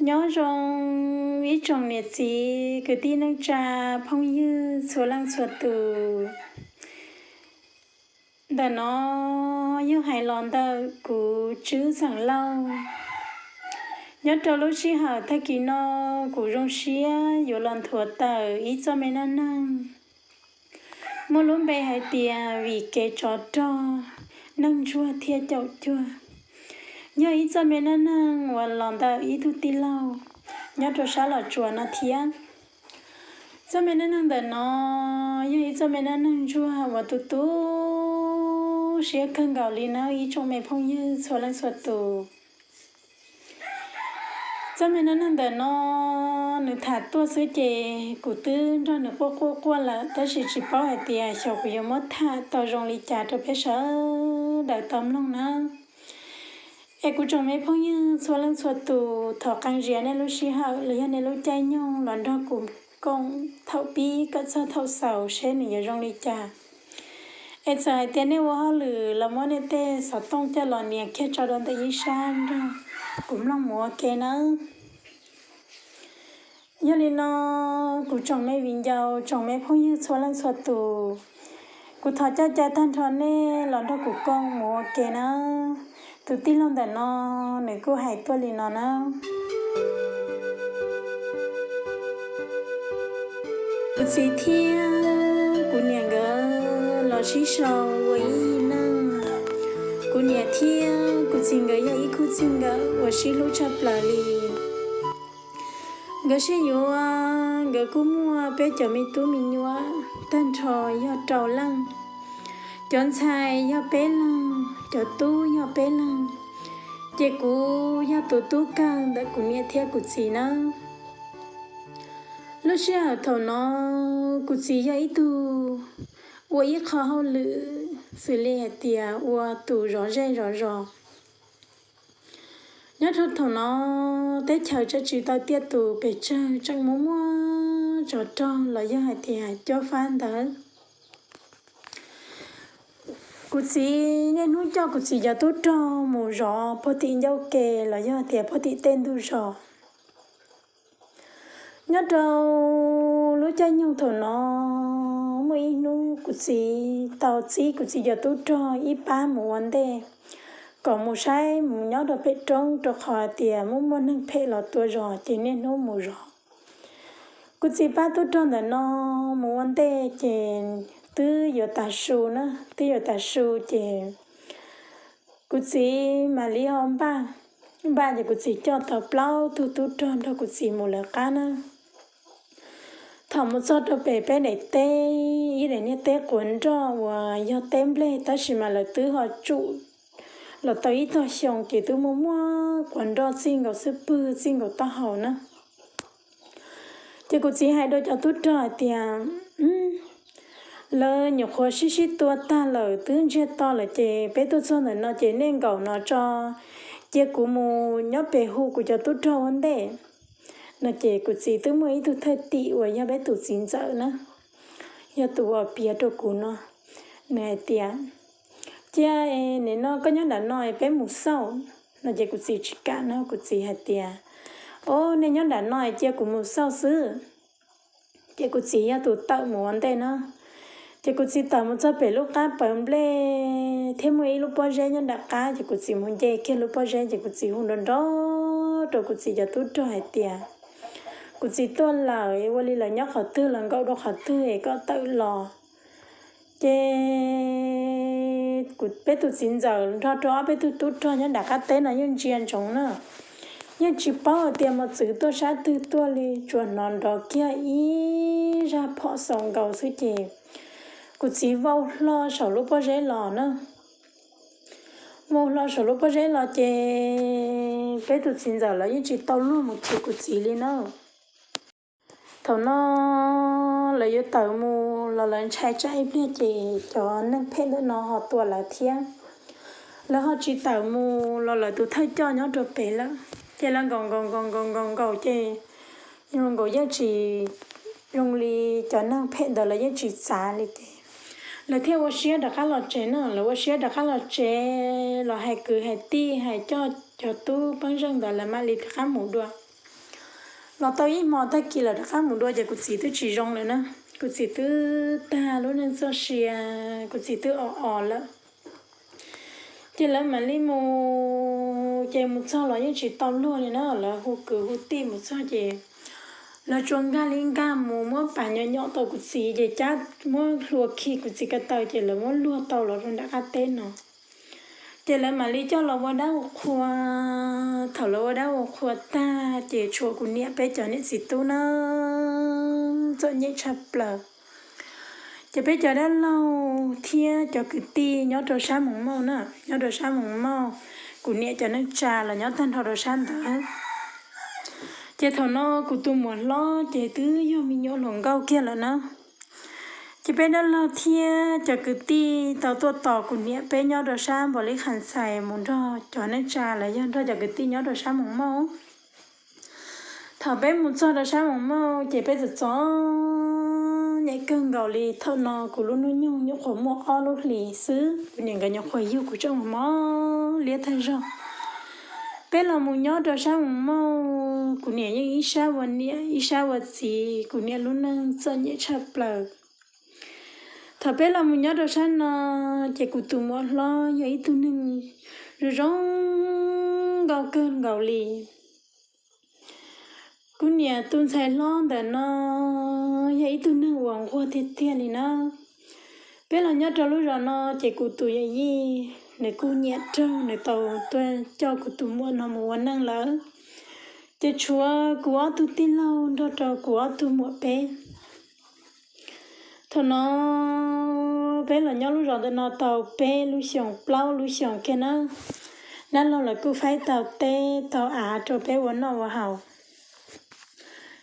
Nyob zoo ib tsoom niam txiv kwv tij neej tsa phooj ywg txhua leej txhua tus. Ntawm no yog hais los ntawm kuv Tswb Xeem Lauj. Nyob rau lub sij hawm tag kis no kuv zoo siab yuav los nthuav tawm ib txoj me dab neeg muaj lub npe hais tias vim kev tsov rog neeg ntsuag thiaj caum cuag. Yog ib txoj me dab neeg uas los ntawm ib tug tij laug nyob rau sab Los Tsuas no thiab. Txoj me dab neeg ntawm no yog ib txoj me dab neeg ntsuag uas tu tu siab kawg nkaus li nawb ib tsoom me phooj ywg txhua leej txhua tus. Txoj me dab neeg ntawm no nws tham tuaj xwb ces kuv twb nrog nws quaj quaj quaj lawm tab sis tsis paub hais tias xyov kuv yuav muab tham tau zoo li cas rau peb sawv daws tau mloog nawb. Es kuv tsoom me phooj ywg txhua leej txhua tus thov qee zias nej lub sij hawm los yog nej lub caij nyoog los nrog kuv koom thaum pib kom txog thaum xaus seb nws yuav zoo li cas. Es txawm hais tias nej ua hauj lwm los muab nej tej xov tooj coj los nias kiag tso rau ntawm ib sab nrog kuv mloog mus ua ke nawb. Yog li no, kuv tsoom me viv ncaus tsoom me phooj ywg txhua leej txhua tus, kuv thov coj caw tag nrho nej los nrog kuv koom mus ua ke nawb. Tus tij laug ntawm no nws kuj hais tuaj li no nawb. Kuv txiv thiab kuv niam nkawd los sib sau ua ib yig neej. Kuv niam thiab kuv txiv nkawd yog ib khub txij nkawm uas sib hlub tshaj plaws li. Nkawd sib yuav, nkawd kuj muaj peb cov me tub me nyuam tag nrho yog rau leej. Cov ntxhais yog peb leeg, cov tub yog peb leeg, ces kuv yog tus tub kawg ntawm kuv niam thiab kuv txiv nawb. Lub sij hawm thaum no, kuv txiv yog ib tug ua ib qho hauj lwm xws li hais tias ua tus zov zej zov zos. Nyob rau thaum no, teb chaws tseem tsis tau tiaj tus, pes tsawg tseem muaj muaj tsov rog los yog hais tias cuab fab ntawd. Kuv txiv niaj hnub coj kuv txiv cov tub rog mus zov puag tim ncauj ke los yog tias puag tim tej ntug zos. Nyob rau lub caij nyoog thaum no, muaj ib hnub kuv txiv tau txib kuv txiv cov tub rog ib pab mus ua ntej, kom mus saib mus nyob rau pem roob rau qhov tias muaj muaj neeg phem los tua zog ces niaj hnub mus zov. Kuv txiv pab tub rog ntawm no mus ua ntej ces twb yuav tas su na, twb yuav tas su ces kuv txiv mam li ho npaj, npaj ces kuv txiv coj tau plaub tug tub rog nrog kuv txiv mus lawv qab na. Thaum mus txog rau pem peb daim teb, ib daim niag teb quav nroj uas yog teb nplej tab sis mas lawv twb ho tsum los tau ib tog xyoo ces twb muaj muaj quav nroj txij nkaus xub pwg txij nkaus taub hau na. Ces kuv txiv hais rau cov tub rog hais tias, lawv nyuam qhuav sib sib tua tag lawm twb ntsiag to lawm ces peb tuaj txog ntawm no ces nej nkaum no tso, cia kuv mus nyob pem hu kuv cov tub rog ua ntej no. Ces kuv txiv twb muaj ib tug thwj tim uas yog peb tus txiv ntxawm na, yog tus uas piav rau kuv no, nws hais tias, cia nim no koj nyob nram no peb mus xauj no. Ces kuv txiv tsis kam na, kuv txiv hais tias, o, nej nyob nram no cia kuv mus xauj xwb. Ces kuv txiv yog tus tawm mus ua ntej na. Ces kuv txiv tawm mus txog pem lub qab pawv nplej thiab muaj ib lub pob zeb nyob nram qab, ces kuv txiv mus nce kiag lub pob zeb ces kuv txiv hu nrov nrov rau kuv txiv cov tub rog hais tias, kuv txiv tuaj lawm, ua li lawv nyob qhov twg los nkaum rau qhov twg es koj tawm los. Ces kuv, peb tus txiv ntxawm nrog rau ob peb tug tub rog nyob nram qab teb no yeej ntsia ntsoov na, yeej tsis paub hais tias mos txwv tuaj sab twg tuaj li, tsuas hnov nrov kiag ib zaj phom xaus nkaus xwb ces kuv txiv vau hlo saum lub pob zeb los na. Vau hlo saum lub pob zeb los ces peb tus txiv ntxawm lawv yeej tsis tau luag mus chwv kuv txiv li na. Thaum no lawv yuav tawm mus los lawv ntshai tsam ib pliag ces cov neeg phem ntawm no ho tua lawv thiab. Lawv ho tsis tawm mus los lawv tus thawj coj nyob rau pem lawm. Ces lawv nkaum nkaum nkaum nkaum nkaum nkaum ces zoo nkaus yeej tsis zoo li, cov neeg phem ntawd lawv yeej tsis txav li ces lawv thiaj ua siab rov qab los tsev na. Lawv ua siab rov qab los tsev los hais kwv hais tij hais coj cov tub pej xeem ntawd lawv mam li rov qab mus dua. Los tau ib hmo tag kis lawm rov qab mus dua ces kuv txiv twb tsis zoo lawm na. Kuv txiv twb tag lub neej txoj sia, kuv txiv twb o o lawm. Ces lawv mam li mus, ces mus txog los yeej tsis tau luag li na, lawv hu kwv hu tij mus txog ces lawv tsuas nkag li nkag mus muab pas nyom nyom tau kuv txiv ces cab muab hlua khi kuv txiv ko taw ces lawv muab luag tau los rau nram qab teb no. Ces lawv mam li coj los ua dab ua qhua. Thaum lawv ua dab ua qhua tag ces tshuav kuv niam peb cov niam txiv tub na, txom nyem tshaj plaws. Ces peb cov dab laug thiab cov kwv tij nyob rau sab Moos Mauj na, nyob rau sab Moos Mauj, kuv niam cov neej tsa los nyob tag nrho rau sab ntawd. Ces thaum no kuv tus muam hlob ces twb yog me nyuam hluas nkauj kiag lawm na. Ces peb dab laug thiab cov kwv tij tau tuaj tos kuv niam peb nyob rau sab Npaus Lis Khas Xais mus nrog cov neej tsa los yog nrog cov kwv tij nyob rau sab Moos Mauj. Thaum peb mus txog rau sab Moos Mauj ces peb txom txom nyem kawg nkaus li. Thaum no kuv lub hnub nyoog nyuam qhuav muaj ob lub hlis xwb, kuv niam nkawd nyuam qhuav yug kuv tseem mos mos liab tag zog. Peb los mus nyob rau sab Moos Mauj, kuv niam yeej ib sab ua niam ib sab ua txiv, kuv niam lub neej txom nyem tshaj plaws. Thaum peb los mus nyob rau sab no, ces kuv tus muam hlob yog ib tug neeg zoo zoo nkauj kawg nkaus li. Kuv niam tus ntxhais hlob ntawm no yog ib tug neeg uas nquag tiag tiag li na. Peb los nyob rau lub zos no ces kuv tus yawm yij nws kuj nyiam raug nws tau tuaj coj kuv tus muam no mus ua neej lawm. Ces tshuav kuv ob tug tij laug nrog rau kuv ob tug muam peb. Thaum no peb los nyob lub zos ntawm no tau peb lub xyoos plaub lub xyoos kiag na. Dab laug lawv kuj faib tau teb tau av rau peb ua noj ua haus.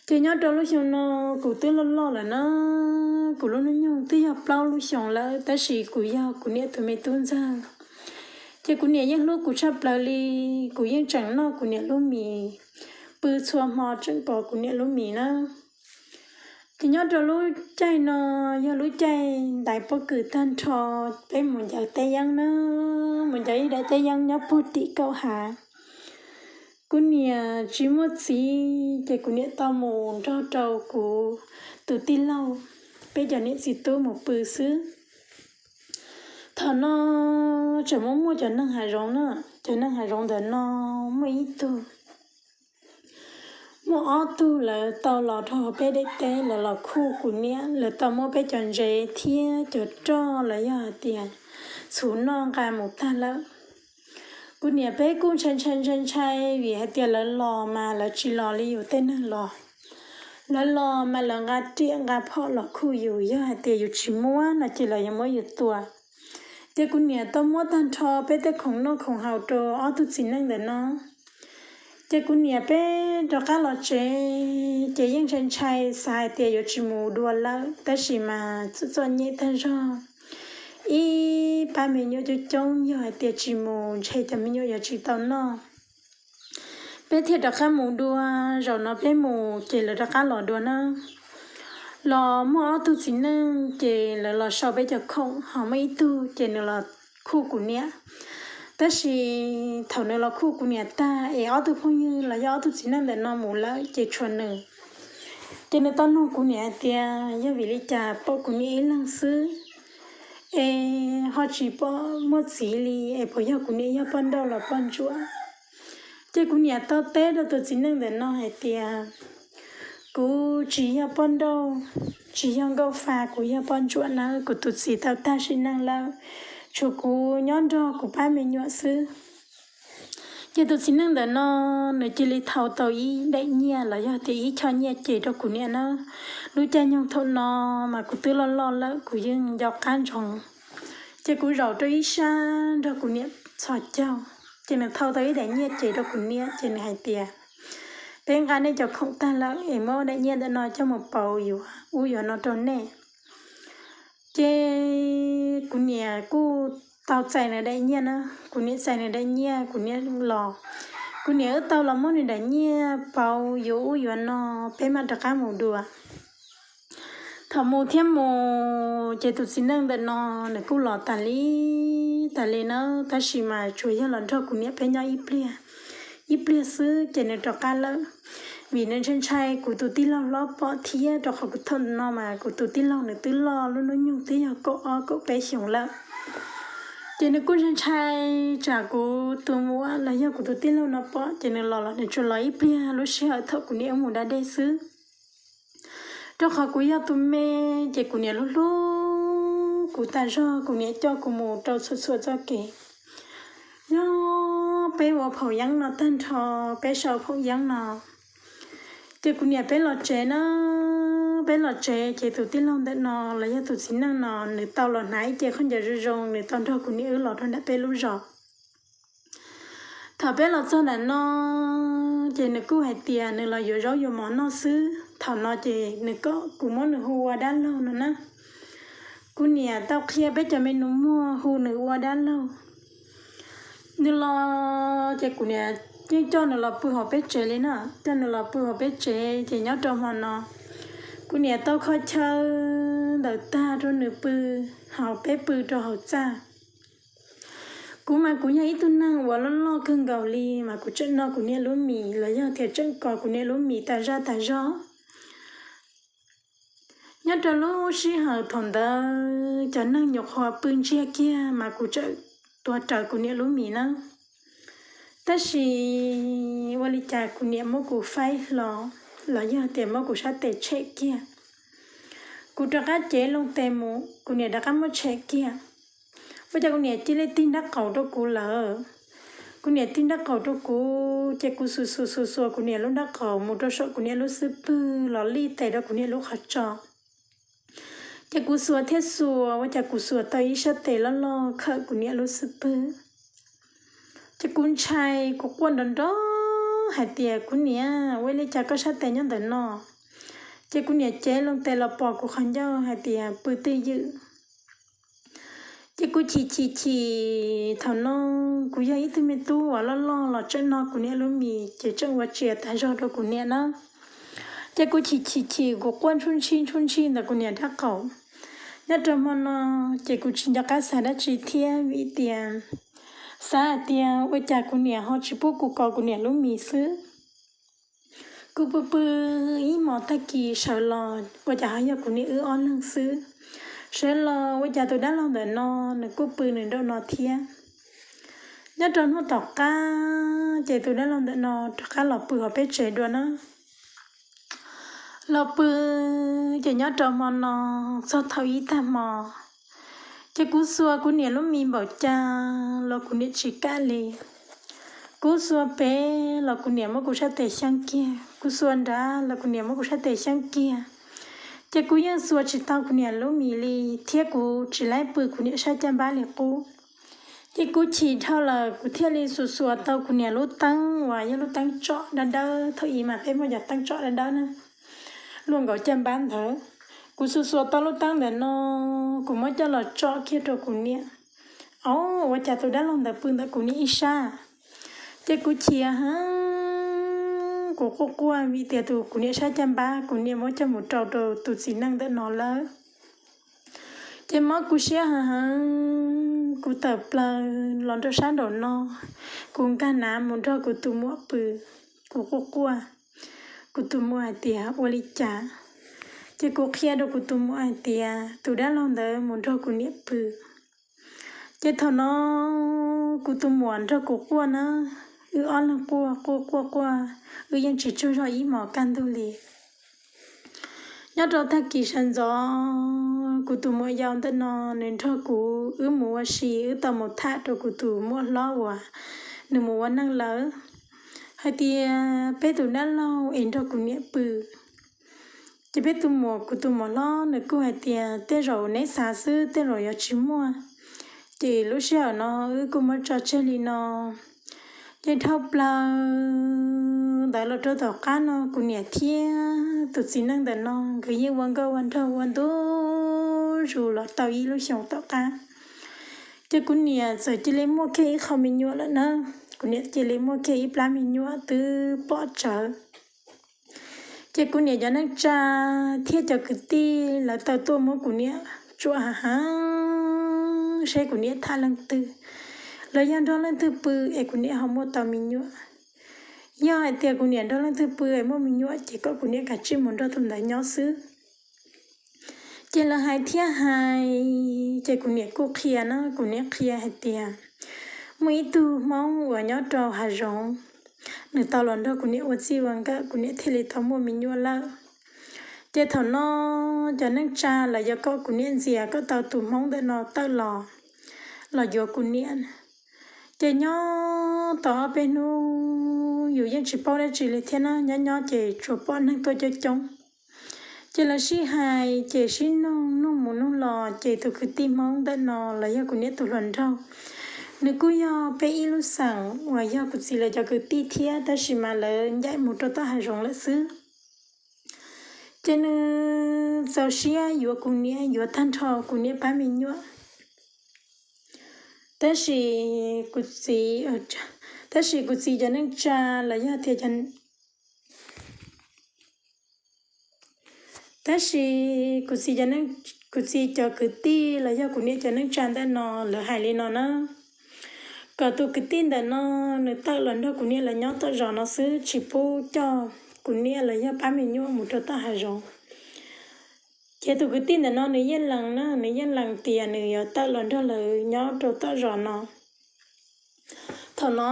Ces nyob rau lub xyoo no kuv twb loj loj lawm na, kuv lub hnub nyoog twb yog plaub lub xyoos lawm tab sis kuv yog kuv niam tus me tub ntxawg. Ces kuv niam yeej hlub kuv tshaj plaws li, kuv yeej tseem noj kuv niam lub mis, pw txhua hmo tseem pom kuv niam lub mis na. Ces nyob rau lub caij no yog lub caij ntaiv pob kws tag nrho, peb mus ncaws teb yeeb na, mus ncaws ib daim teb yeeb nyob puag tim kaum hav. Kuv niam tsis muaj txiv ces kuv niam tau mus nrog rau kuv tus tij laug, peb cov niam txiv tub mus pw xwb. Thaum no tseem muaj muaj cov neeg hav zoov na, cov neeg hav zoov ntawm no muaj ib tug, muaj ob tug lawv tau los rau peb daim teb, lawv los khuj kuv niam, lawv tau muab peb cov ntsev thiab cov roj los yog hais tias txhuv noj nqa mus tag lawm. Kuv niam peb kuj ntshai ntshai ntshai ntshai vim hais tias lawv los mas lawv tsis los li yus tej neeg los. Lawv los mas lawv nqa riam nqa phom los khuj yus, yog hais tias yus tsis muab no ces lawv yuav muab yus tua. Ces kuv niam tau muab tag nrho peb tej khoom noj khoom haus rau ob tug txiv neej ntawm no. Ces kuv niam peb rov qab los tsev, ces yeej ntshai ntshai xav hais tias yuav tsis mus dua lawm, tab sis mas txom txom nyem tag zog. Ib pab me nyuam coob coob, yog hais tias tsis mus ntshe cov me nyuam yuav tsis tau noj. Peb thiaj rov qab mus dua, zaum no peb mus ces lawv rov qab los dua na. Los muaj ob tug txiv neej ces lawv los sau peb cov khoom, ho muaj ib tug ces nws los khuj kuv niam. Tab sis thaum nws los khuj kuv niam tag es ob tug phooj ywg los yog ob tug txiv neej ntawm no mus lawm ces tshuav nws. Ces nws tau nug kuv niam hais tias yog vim li cas pom kuv niam ib leeg xwb es ho tsis pom muaj txiv li, es puas yog kuv niam yog poj nrauj los poj ntsuam? Ces kuv niam tau teb rau tus txiv neej ntawm no hais tias, kuv tsis yog poj nrauj, tsis yog nkauj fa, kuv yog poj ntsuam nawb, kuv tus txiv tau tag sim neej lawm, tshuav kuv nyob nrog kuv pab me nyuam xwb. Ces tus txiv neej ntawm no nws cia li thau tau ib daim nyiaj los yog tias ib choj nyiaj ces rau kuv niam na. Lub caij nyoog thaum no mas kuv twb loj loj lawm, kuv yeej nco qab ntsoov. Ces kuv zaum rau ib sab nrog kuv niam txhos caug, ces nws thau tau ib daim nyiaj ces rau kuv niam, ces nws hais tias, peb nqa nej cov khoom tag lawm es muab daim nyiaj ntawm no coj mus pauv yuav ub yuav no rau nej. Ces kuv niam kuj tau txais nws daim nyiaj na, kuv niam txais nws daim nyiaj, kuv niam los, kuv niam wb tau los muab nws daim nyiaj pauv yuav ub yuav no, peb mam rov qab mus dua. Thaum mus thiab mus ces tus txiv neej ntawm no nws kuj los tas li tas li na, tab sis mas tsuas yog los nrog kuv niam peb nyob ib pliag, ib pliag xwb ces nws rov qab lawm. vim nws ntshai ntshai kuv tus tij laug hlob pom thiab, rau qhov kuv thaum no mas kuv tus tij laug nws twb loj, lub hnub nyoog twb yog kaum ob kaum peb xyoos lawm. Ces nws kuj ntshai ntshai tsam kuv tus muam los yog kuv tus tij laug no pom, ces nws los los nws tsuas los ib pliag lub sij hawm thaum kuv niam wb mus da dej xwb. Rau qhov kuv yog tus me, ces kuv niam hlub hlub kuv tas zog, kuv niam coj kuv mus rau txhua txhua txoj kev. Yog peb ua phaum yeeb no tag nrho, peb sau phaum yeeb no, ces kuv niam peb los tsev na, peb los tsev ces tus tij laug ntawm no los yog tus txiv neej no nws tau los hnav ib ce khaub ncaws zoo zoo, nws tau nrog kuv niam wb los rau nram peb lub zos. Thaum peb los txog nram no, ces nws kuj hais tias nws los yuav zaub yuav mov noj xwb. Thaum no ces nws kom kuv muab nws hu ua dab laug no na. Kuv niam tau qhia peb cov me nus muag hu nws ua dab laug. Nws los ces kuv niam yeej coj nws los pw hauv peb tsev li na, coj nws los pw hauv peb tsev ces nyob rau hmo no kuv niam tau kho chaw ntawm tag rau nws pw, hauv peb pw rau hauv txaj. Kuv mas kuv yog ib tug neeg uas loj loj kawg nkaus li mas kuv tseem noj kuv niam lub mis los yog tias tseem kov kuv niam lub mis tas zaj tas zog. Nyob rau lub sij hawm thaum ntawd cov neeg nyuam qhuav pw ntsiag kiag mas kuv tseem tuav rawv kuv niam lub mis na. Tab sis ua li cas kuv niam muab kuv faib hlo los yog tias muab kuv sab tes tshem kiag. Kuv rov qab cev loo tes mus, kuv niam rov qab muab tshem kiag. Ua cas kuv niam cia li tig nrab qaum rau kuv lawm. Kuv niam tig nrab qaum rau kuv ces kuv xuas xuas xuas xuas kuv niam lub nrab qaum mus rau saum kuv niam lub xub pwg los lij tes rau kuv niam lub qhov tsos. Ces kuv xuas thiab xuas, ua cas kuv xuas tau ib sab tes loj loj khawm kuv niam lub xub pwg. Ces kuv ntshai, kuv quaj nrov nrov hais tias, kuv niam, ua li cas koj sab tes nyob ntawm no? Ces kuv niam cev loo tes los pom kuv qhov ncauj hais tias, pw twj ywm. Ces kuv chim chim chim, thaum no kuv yog ib tug me tub uas loj loj los tseem noj kuv niam lub mis ces tseem ua tsia tas zog rau kuv niam na. Ces kuv chim chim chim, kuv quaj ntsuj ntshij ntsuj ntshij ntawm kuv niam nrab qaum. Nyob rau hmo no ces kuv tsis nco qab xav dab tsi thiab vim tias xav hais tias ua cas kuv niam ho tsis pub kuv kov kuv niam lub mis xwb. Kuv pw pw ib hmos tag kis sawv los ua cas ho yog kuv niam wb ob leeg xwb. Sawv los ua cas tus dab laug ntawm no nws kuj pw nws nraum no thiab. Nyob rau hnub tom qab ces tus dab laug ntawm no rov qab los pw hauv peb tsev dua na. Los pw ces nyob rau hmo no txog thaum ib tag hmo, ces kuv xuas kuv niam lub mis npaum cas los kuv niam tsis kam li. Kuv xuas pem los kuv niam muab kuv sab tes xyeeb kiag, kuv xuas nrad los kuv niam muab kuv sab tes xyeeb kiag. Ces kuv yeej xuas tsis tau kuv niam lub mis li, thiab kuv tsis laib pw kuv niam sab caj npab li qub. Ces kuv chim dhau lawm kuv thiaj li xuas xuas tau kuv niam lub teeb uas yog lub teeb tsom dawb dawb, thaum ub mas peb muaj cov teeb tsom dawb dawb na, luaj nkaus caj npab ntawd. Kuv xuas xuas tau lub teeb ntawm no, kuv muab coj los tsom kiag rau kuv niam. Au, ua cas tus dab laug ntawd pw ntawm kuv niam ib sab. Ces kuv chim heev, kuv quaj quaj vim tias tus kuv niam sab caj npab kuv niam muab coj mus rau rau tus txiv neej ntawm no lawm. Ces mob kuv siab heev heev, kuv tawm plaws los rau sab nraum no, kuv nkag nav mus nrog kuv tus muam pw. Kuv quaj quaj, kuv tus muam hais tias ua li cas, ces kuv qhia rau kuv tus muam hais tias tus dab laug ntawd mus nrog kuv niam pw. Ces thaum no kuv tus muam nrog kuv quaj na, wb ob leeg quaj quaj quaj quaj, wb yeej tsis tsaug zog ib hmos kaj ntug li. Nyob rau tag kis sawv ntxov, kuv tus muam yau ntawm no nws nrog kuv wb mus ua si, wb tau mus tham rau kuv tus muam hlob uas nws mus ua neej lawm hais tias peb tus dab laug es nrog kuv niam pw. Ces peb tus muam, kuv tus muam hlob nws kuj hais tias tej zaum neb xav xwb, tej zaum yuav tsis muaj. Ces lub sij hawm no wb kuj muab tso tseg li no. Ces dhau plaws ntawd los rau tom qab no kuv niam thiab tus txiv neej ntawm no nkawd yeej ua nkauj ua nraug ua ntu zus los tau ib lub xyoos tom qab. Ces kuv niam txawm cia li muaj kiag ib qho me nyuam lawm na. Kuv niam cia li muaj kiag ib plab me nyuam twb pom tsawv. Ces kuv niam cov neej tsa thiab cov kwv tij lawv tau tuaj muab kuv niam tsuam heev heev seb kuv niam tham leej twg, los yog nrog leej twg pw es kuv niam ho muaj tau me nyuam. yog hais tias kuv niam nrog leej twg pw es muaj me nyuam ces kom kuv niam kav tsij mus nrog tus ntawd nyob xwb. Ces lawv hais thiab hais, ces kuv niam kuj qhia na, kuv niam qhia hais tias muaj ib tug Hmoob uas nyob rau hav zoov, nws tau los nrog kuv niam ua txij ua nkawm, kuv niam thiaj li tau muaj me nyuam lawm. Ces thaum no cov neej tsa los yog kom kuv niam ntxias kom tau tus Hmoob ntawm no tawm los, los yuav kuv niam. Ces nyob tau ob peb hnub yus yeej tsis paub dab tsi li thiab na, nyob nyob ces tsuas pom neeg tuaj coob coob. Ces lawv sib hais ces sib nug, nug mus nug los ces tus kwv tij Hmoob ntawm no los yog kuv niam tus hluas nraug, nws kuj yog peb ib lub xeem uas yog kuv txiv lawv cov kwv tij thiab, tab sis mas lawv ncaim mus rau tom hav zoov lawm xwb. Ces nws txaus siab yuav kuv niam, yuav tag nrho kuv niam pab me nyuam. Tab sis kuv txiv, tab sis kuv txiv cov neej tsa los yog tias, tab sis kuv txiv cov neej, kuv txiv cov kwv tij los yog kuv niam cov neej tsa ntawm no lawv hais li no na, kom tus kwv tij ntawm no nws tawm los nrog kuv niam lawv nyob tom zos no xwb, tsis pub coj kuv niam los yog pab me nyuam mus rau tom hav zoov. Ces tus kwv tij ntawm no nws yeej lees na, nws yeej lees tias nws yuav tawm los nrog lawv nyob rau tom zos no. Thaum no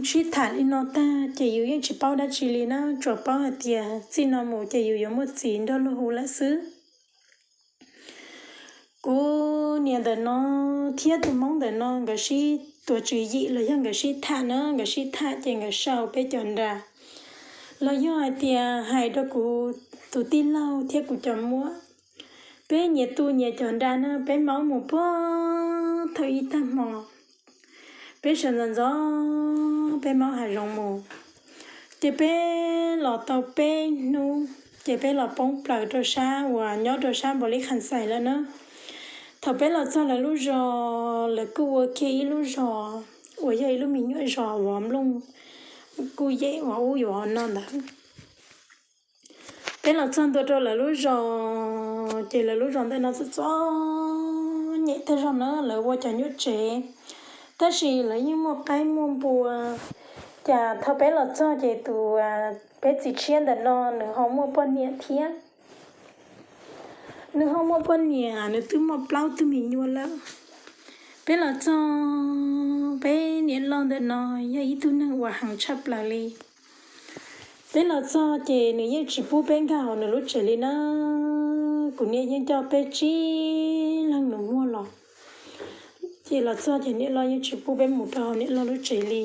sib tham li no tag ces yus yeej tsis paub dab tsi li na, tsuas paub hais tias txij no mus ces yus yuav muaj txiv nrog luag hu lawm xwb. Kuv niam ntawm no thiab tus Hmoob ntawm no nkawd sib tuav tswv yim los yog nkawd sib tham na, nkawd sib tham ces nkawd sau peb cov nra, los yog hais tias hais rau kuv tus tij laug thiab kuv cov muam, peb nyias tu nyias cov nra na, peb maub mus puag thaum ib tag hmo, peb sawv ntxov ntxov peb maub hav zoov mus. Ces peb los tau peb hnub ces peb los poob plaws rau sab uas nyob rau sab Npaus Lis Khas Xais lawm na. Thaum peb los txog lawv lub zos, lawv kuj ua kiag ib lub zos uas yog ib lub me nyuam zos vov nplooj kuj yem ua ub yuav no ntawd. Peb los txog ntua rau lawv lub zos, ces lawv lub zos ntawm no txom txom nyem tag zog na, lawv ua cov nyuaj tsev, tab sis lawv yeej muaj qaib muaj npua. Cas thaum peb los txog ces tus, peb txiv tshiab ntawm no nws ho muaj poj niam thiab. Nws ho muaj poj niam, nws twb muaj plaub tug me nyuam lawm. Peb los txog, peb niam loj ntawm no yog ib tug neeg uas heev tshaj plaws li. Peb los txog ces nws yeej tsis pub peb nkag hauv nws lub tsev li na. Kuv niam yeej coj peb tsib leeg nus muag los. Ces los txog ces niam loj yeej tsis pub peb mus rau hauv niam loj lub tsev li.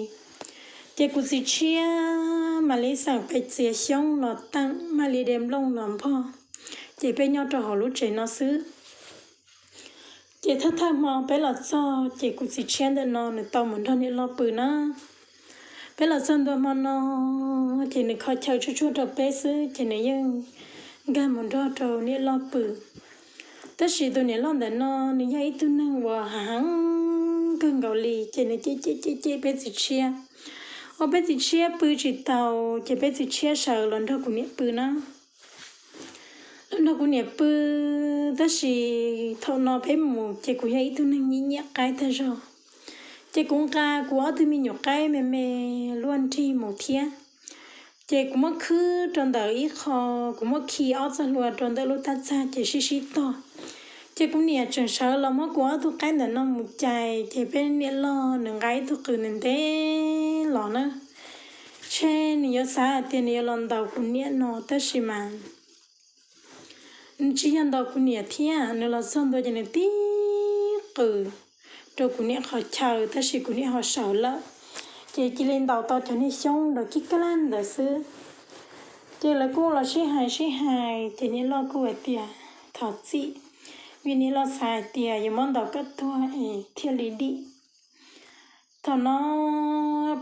Ces kuv txiv tshiab mam li xeem pes txiav xyoob los teem, mam li de nplooj los npog, ces peb nyob rau hauv lub tsev no xwb. Ces thawj thawj hmo peb los txog ces kuv txiv tshiab ntawm no nws tau mus nrog niam loj pw na. Peb los txog ntua hmo no, ces nws kho chaw tsuag tsuag rau peb xwb ces nws yeej nkag mus nrog rau niam loj pw. Tab sis tus niam loj ntawm no nws yog ib tug neeg uas hav heev kawg nkaus li, ces nws cem cem cem cem peb txiv tshiab, ua peb txiv tshiab pw tsis tau, ces peb txiv tshiab sawv los nrog kuv niam pw na. Los nrog kuv niam pw, tab sis thaum no peb mus ces kuv yog ib tug neeg nyiam nyiam qaib tag zog, ces kuv nqa kuv ob tug me nyuam qaib me me luaj nrig mus thiab. Ces kuv muab khwb rau ntawm ib qho, kuv muab khi ob txoj hlua rau ntawm lub tab txag ces sib sib tog. Ces kuv niam tseem sawv los muab kuv ob tug qaib ntawm no mus cais, ces peb niam loj nws nqa ib tug qws ntev ntev los na. Tshe nws yuav xav hais tias nws yuav los ntaus kuv niam no, tab sis mas nws tsis yog ntaus kuv niam thiab, nws los txog ntua ces nws tib qws rau kuv niam qhov chaw, tab sis kuv niam ho sawv lawm. Ces cia li ntaus tau cov niag xyoob nrov kib kab lab ntawd xwb. Ces lawv kuj los sib hais sib hais, ces niam loj kuj hais tias thov txim, vim niam loj xav hais tias yuav muab ntaus kom tuag es thiaj li dim. Thaum no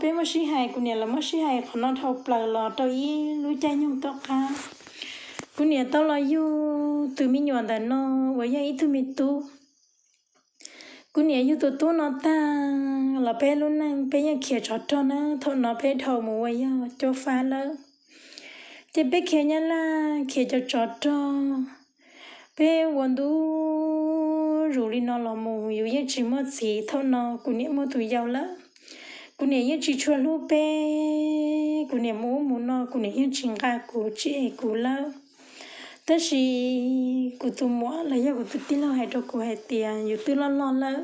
peb muab sib hais, kuv niam lawv muab sib hais qhov no dhau plaws los rau ib lub caij nyoog tom qab, kuv niam tau los yug tus me nyuam ntawm no uas yog ib tug me tub. Kuv niam yug tus tub no tag los peb lub neej peb yeej khiav tsov rog na, thaum no peb dhau mus ua yog cuab fab lawm. Ces peb khiav nyab laj khiav cov tsov rog, peb ua ntu zus li no los mus, yus yeej tsis muaj txiv. Thaum no kuv niam muaj tus yau lawm, kuv niam yeej tsis tshua hlub peb, kuv niam mus ub mus no kuv niam yeej tsis nqa kuv tsis ev kuv lawm. Tab sis kuv tus muam los yog kuv tus tij laug hais rau kuv hais tias yus twb loj loj lawm,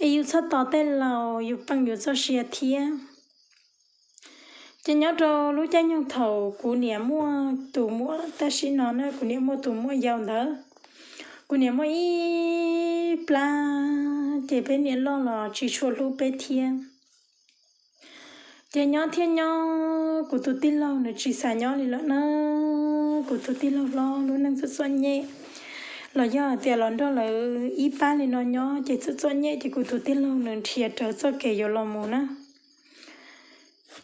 es yus txhob tos tej laus, yus peem yus txoj sia thiab. Ces nyob rau lub caij nyoog thaum kuv niam muaj tus muam tam sim no na, kuv niam muaj tus muam yau ntawd, kuv niam muaj ib plab, ces peb niam loj los tsis tshua hlub peb thiab. Ces nyob thiab nyob, kuv tus tij laug nws tsis xav nyob li lawm na. Kuv tus tij laug hlob lub neej txom txom nyem, los yog hais tias los nrog lawv ib pab li no nyob ces txom txom nyem, ces kuv tus tij laug nws nrhiav rawv txoj kev yuav los mus na.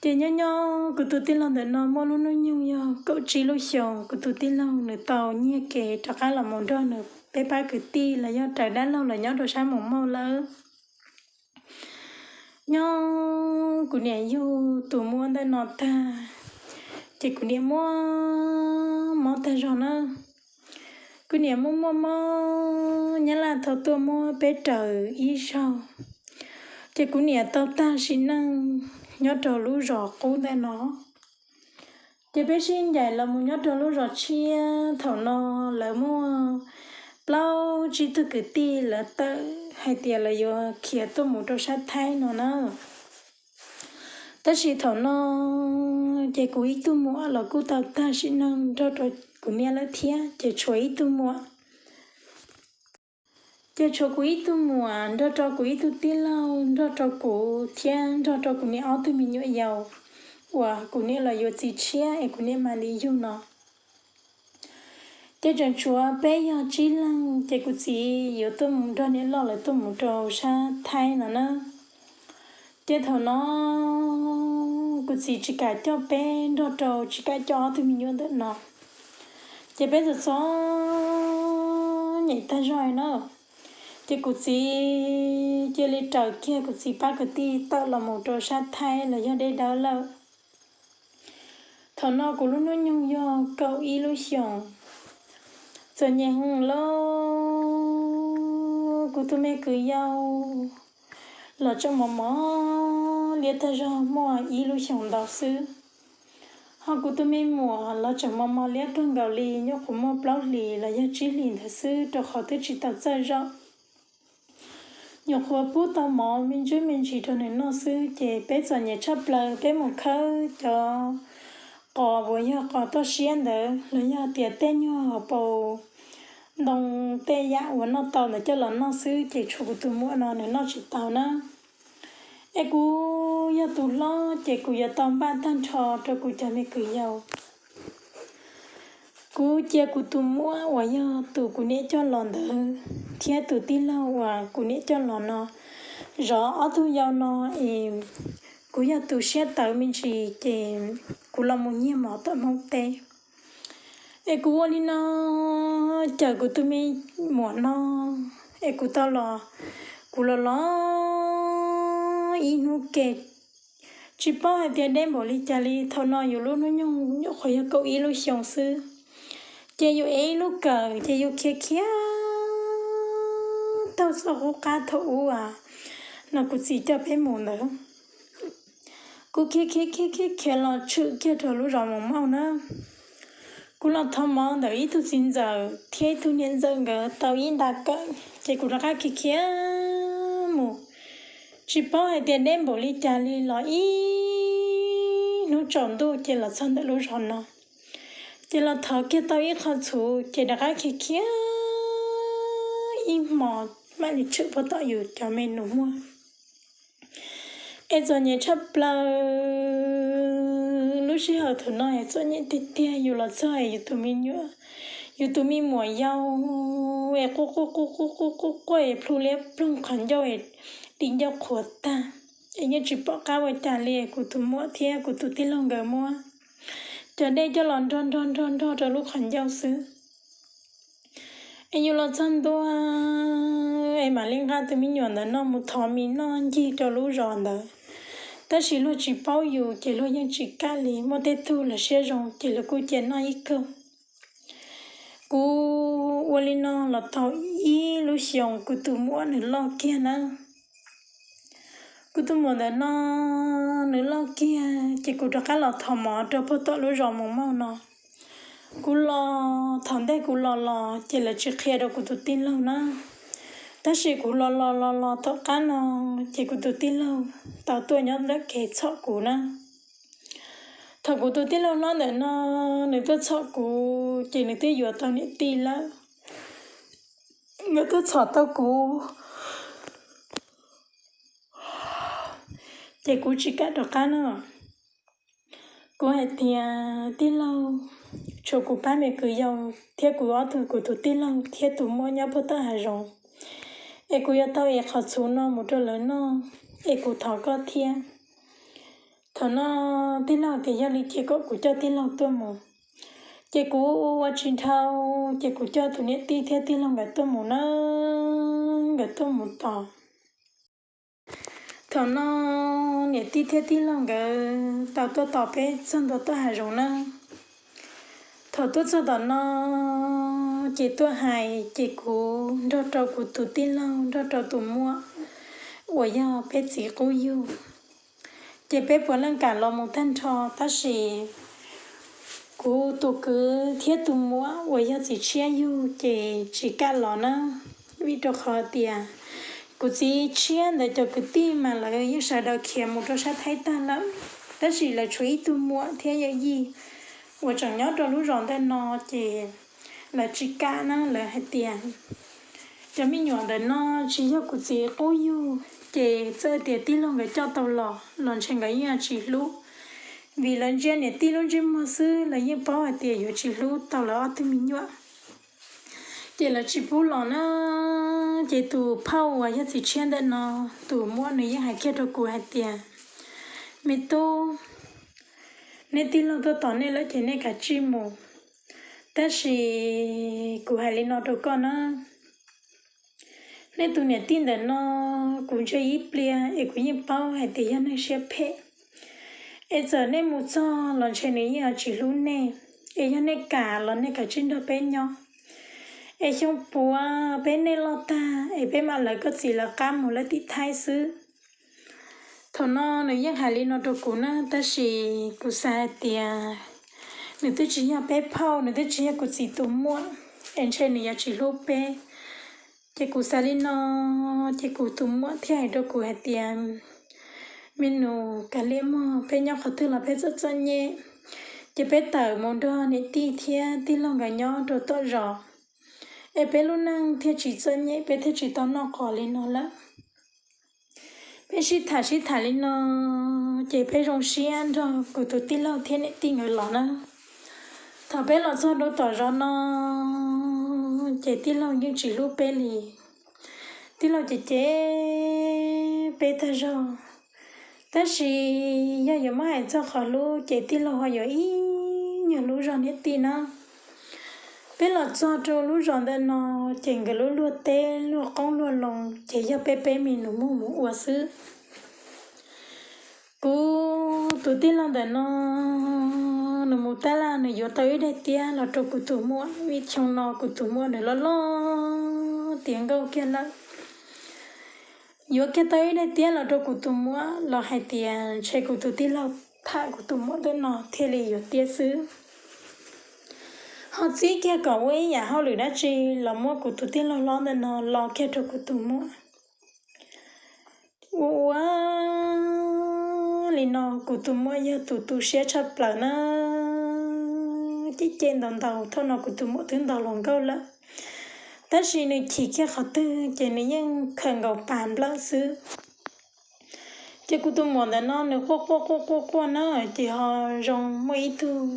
Ces nyob nyob kuv tus tij laug ntawm no muaj lub hnub nyoog yog kaum tsib lub xyoos, kuv tus tij laug nws tau nyiag kev rov qab los mus nrog nws peb pab kwv tij los yog raws dab laug los nyob rau sab Moos Mauj lawm. Nyob kuv niam yug tus muam ntawm no tag, ces kuv niam muaj mob tag zog na. Kuv niam muaj muaj mob, Nyab Laj tau tuaj muab peb raws ib zaug, ces kuv niam tau tag sim neej nyob rau lub zos qub ntawm no. Ces peb sib ncaim los mus nyob rau lub zos tshiab, thaum no lawv muaj plaub tsib tug kwv tij lawv tawm hais tias lawv yuav khiav tuaj mus rau sab Thaib no na. Tab sis thaum no ces kuv ib tug muam los kuj tau tag sim neej nrog rau kuv niam lawm thiab, ces tshuav ib tug muam. Ces tshuav kuv ib tug muam nrog rau kuv ib tug tij laug nrog rau kuv thiab nrog rau kuv niam ob tug me nyuam yaus uas kuv niam los yuav txiv tshiab es kuv niam mam li yug no. Ces tseem tshuav peb yog tsib leeg, ces kuv txiv yuav tuaj mus nrog niam loj lawv tuaj mus rau sab Thaib no na. Ces thaum no kuv txiv tsis kam coj peb nrog rau, tsis kam coj ob tug me nyuam ntawm no, ces peb txom txom nyem tag zog na. Ces kuv txiv cia li raws kiag kuv txiv pab kwv tij tawm los mus rau sab Thaib los yog deb dawb lawm. Thaum no kuv lub hnub nyoog yog kaum ib lub xyoos, txom nyem heev lauj. Kuv tus me kwv yau los tseem mos mos liab tag zog muaj ib lub xyoos ntau xwb, ho kuv tus me muam los tseem mos mos liab kawg nkaus li, nyuam qhuav muaj plaub hlis los yog tsib hlis ntawd xwb, rau qhov twb tsis tau txawj zaum. Nyuam qhuav pub tau mov me ntsis me ntsis rau nws noj xwb, ces peb txom nyem tshaj plaws, peb mus khawb cov qos uas yog qos toj siab ntawd los yog tias tej nyuag hauv paus ntoo, tej yam uas noj tau ntawd coj los noj xwb, ces tshuav kuv tus muam no nws noj tsis tau na. Es kuv yog tus hlob, ces kuv yuav tau npaj tag nrho rau kuv cov me kwv yau. Kuv cia kuv tus muam uas yog tus kuv niam coj los ntawd thiab tus tij laug uas kuv niam coj los no zov ob tug yau no es kuv yog tus siab tawv me ntsis, ces kuv los mus nyiag mov tom Hmoob teb. Es kuv ua li no cawm kuv tus me muam no, es kuv tau los, kuv los los ib hnub ke, tsis paub hais tias deb npaum li cas li. Thaum no yus lub hnub nyoog nyuam qhuav yog kaum ib lub xyoo xwb, ces yus ev ib lub kawm, ces yus khiav khiav taug txoj qub qab thaum ub no kuv txiv coj peb mus ntawd. Kuv khiav khiav khiav khiav khiav los tshwm kiag rau lub zos Moos Mauj na. Kuv los thov mov ntawm ib tug txiv ntxawm thiab ib tug niam ntxawm nkawd tau ib nta kawm, ces kuv rov qab khiav khiav mus. Tsis paub hais tias deb npaum li cas li los ib hnub tsaus ntuj ces los txog ntawm lub zos no. Ces los thov kiag tau ib qho txhuv, ces rov qab khiav khiav ib hmos mam li tshwm puag tom yus cov me nus muag. Es txom nyem tshaj plaws, lub sij hawm thaum no es txom nyem tiag tiag. Yus los txog es yus tus me nyuam, yus tus me muam yau es quaj quaj quaj quaj quaj quaj es plhu liab ploog qhov ncauj es di ncauj qhuav tag, es yeej tsis pom qab ua cas li. Kuv tus muam thiab kuv tus tij laug nkawd muab cov dej coj los nrog nrog nrog nrog rau lub qhov ncauj xwb. Es yus los txog ntua es mam li nqa tus me nyuam ntawd no mus thov mis noj ncig rau lub zos ntawd. Tab sis luag tsis paub yus ces luag yeej tsis kam li. Muaj tej tug lawv siab zoo ces lawv kuj cia noj ib kaug. Kuv ua li no los tau ib lub xyoos, kuv tus muam nws loj kiag na. Kuv tus muam ntawm no nws loj kiag ces kuv rov qab los thov mov rau pog tom lub zos mus mog no. Kuv los, thaum ntej kuv los los ces lawv tsis qhia rau kuv tus tij laug na. Tab sis kuv los los los los tom qab no ces kuv tus tij laug tau tuaj nyob ntawm kev txhom kuv na. Thaum kuv tus tij laug hlob ntawm no nws tuaj txhom kuv ces nws twb yuav tau niam tij lawm. Nkawd tuaj txhom tau kuv ces kuv tsis kam rov qab no. Kuv hais tias, tij laug, tshuav kuv pab me kwv yau thiab kuv ob tug, kuv tus tij laug thiab tus muam nyob puag tom hav zoov, es kuv yuav tau ev qhov txhuv no mus rau lawv noj, es kuv thov koj thiab. Thaum no tij laug tias yog li ces kom kuv coj tij laug tuaj mus. Ces kuv ua tsis dhau, ces kuv coj tus niam tij thiab tij laug nkawd tuaj mus na. Nkawd tuaj mus tos. Thaum no niam tij thiab tij laug nkawd tau tuaj tos peb txog ntua tom hav zoov na. Thaum tuaj txog tom no ces tuaj hais ces kuv nrog rau kuv tus tij laug nrog rau tus muam uas yog peb txiv qub yug, ces peb puav leej kam los mus tag nrho, tab sis kuv tus kwv thiab tus muam uas yog txiv tshiab yug ces tsis kam los na, vim rau qhov tias kuv txiv tshiab ntawd cov kwv tij mas lawv yeej sawv daws khiav mus rau sab Thaib tag lawm, tab sis lawv tshuav ib tug muam thiab yawm yij uas tseem nyob rau lub zos ntawm no ces lawv tsis kam na, lawv hais tias cov me nyuam ntawm no tsis yog kuv txiv qub yug, ces txawm tias tij laug nkawd coj tau los los ntshe nkawd yeej tsis hlub, vim lawv ntsia niam tij lub ntsej muag xwb lawv yeej paub hais tias yuav tsis hlub tau lawv ob tug me nyuam. Ces lawv tsis pub los na. Ces tus phauj uas yog txiv tshiab ntawm no, tus muam nws yeej hais kiag rau kuv hais tias, me tub, nej tij laug tuaj tos nej lawm ces nej kav tsij mus. Tab sis kuv hais li no rau koj na, nej tus niam tij ntawm no kuv ntsia ib pliag es kuv yeej paub hais tias yog neeg siab phem. Es txawm nej mus txog los ntshe nws yeej tsis hlub nej. Es yog nej kam los nej kav tsij nrog peb nyob, es xyoo puav peb nej loj tag es peb mam lawv koj txiv lawv qab mus lawv tim Thaib xwb. Thaum no nws yeej hais li no rau kuv na, tab sis kuv xav hais tias nws twb tsis yog peb phauj, nws twb tsis yog kuv txiv tus muam, es ntshe nws yuav tsis hlub peb. Ces kuv xav li no, ces kuv tus muam thiaj hais rau kuv hais tias, me nus, kav liam mog, peb nyob qhov twg los peb txom txom nyem, ces peb tawm mus nrog niam tij thiab tij laug nkawd nyob rau tom zos, es peb lub neej thiaj tsis txom nyem, peb thiaj tsis tau noj qos li no lawm. Peb sib tham sib tham li no, ces peb zoo siab nrog kuv tus tij laug thiab niam tij nkawd los na. Thaum peb los txog rau tom zos no, ces tij laug yeej tsis hlub peb li. Tij laug cem cem peb tag zog, tab sis yog yuav muab hais txog qhov hlub ces tij laug ho yuav ib nyuag hlub zog niam tij na. Peb los txog rau lub zos ntawm no, ces nkawd lub luag teb luag qoob luag loo ces yog peb peb me nus muag mus ua xwb. Kuv tus tij laug ntawm no, nws mus tab laj nws yuav tau ib daim tiab los rau kuv tus muam, vim xyoo no kuv tus muam nws loj loj tiav nkauj kiag lawm. Yuav kiag tau ib daim tiab los rau kuv tus muam los hais tias ntshe kuv tus tij laug tham kuv tus muam ntawm no thiaj li yuav tiab xwb. Ho txib kiag kom ua ib yam hauj lwm dab tsi los muab kuv tus tij laug hlob ntawm no lo kiag rau kuv tus muam. Ua ua li no kuv tus muam yog tus tu siab tshaj plaws na, cem cem ntaus ntaus, thaum no kuv tus muam twb ntaus hluas nkauj lawm, tab sis nws chim kiag qhov twg ces nws yeej khawm nkaus pas nplawm xwb. Ces kuv tus muam ntawm no nws quaj quaj quaj quaj quaj na, ces ho zoo muaj ib tug